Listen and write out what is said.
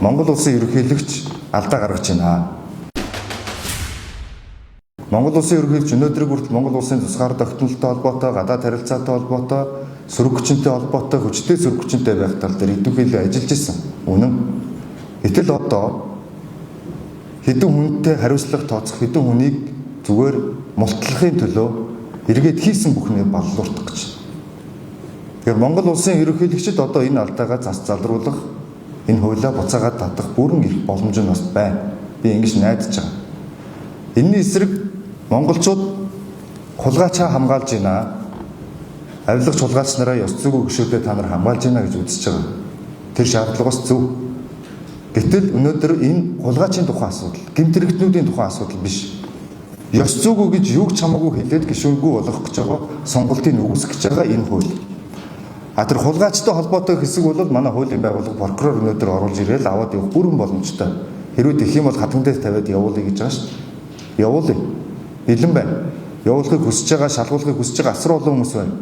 Монгол улсын ерөнхийлөгч алдаа гаргаж байна. Монгол улсын ерөнхийлөгч өнөөдрийг хүртэл Монгол улсын тусгаар тогтнолтой холбоотой, гадаад харилцаатай холбоотой, сөрөг хүчинтэй холбоотой, хүчтэй сөрөг хүчинтэй байх тал дээр идэвхтэй ажиллаж исэн. Үнэн. Гэтэл одоо хэдэн хүнтэй хариуцлага тооцох, хэдэн хүнийг зүгээр мултлахын төлөө эргээд хийсэн бүхнийг баллууртах гэж. Тэгэхээр Монгол улсын ерөнхийлөгчид одоо энэ алдаагаа зас залруулах, энэ хуулиа буцаагаад татах бүрэн эрх боломж нь бас байна. Би ингэж найдаж байгаа. Энэний эсрэг монголчууд хулгайчаа хамгаалж байна. Авилгач хулгайч нараа ёс зүйн гишүүдэд та нар хамгаалж байна гэж үзэж байгаа. Тэр шаардлага бас зөв. Гэтэл өнөөдөр энэ хулгайчийн тухай асуудал, гэмт хэрэгтнүүдийн тухай асуудал биш. Ёс зүйгүй гэж юуг ч хамаагүй хэлээд гишүүнгүй болгох гэж байгаа сонголтыг үүсгэж байгаа энэ хууль. А тэр хулгайчтай холбоотой хэсэг бол манай хуулийн байгууллага прокурор өнөөдөр оруулж ирээл аваад явах бүрэн боломжтой. Хэрвээ тэгэх юм бол хатан дээр тавиад явуулъя гэж байгаа шүү дээ. Явуулъя. Бэлэн байна. Явуулахыг хүсэж байгаа, шалгуулахыг хүсэж байгаа асар олон хүмүүс байна.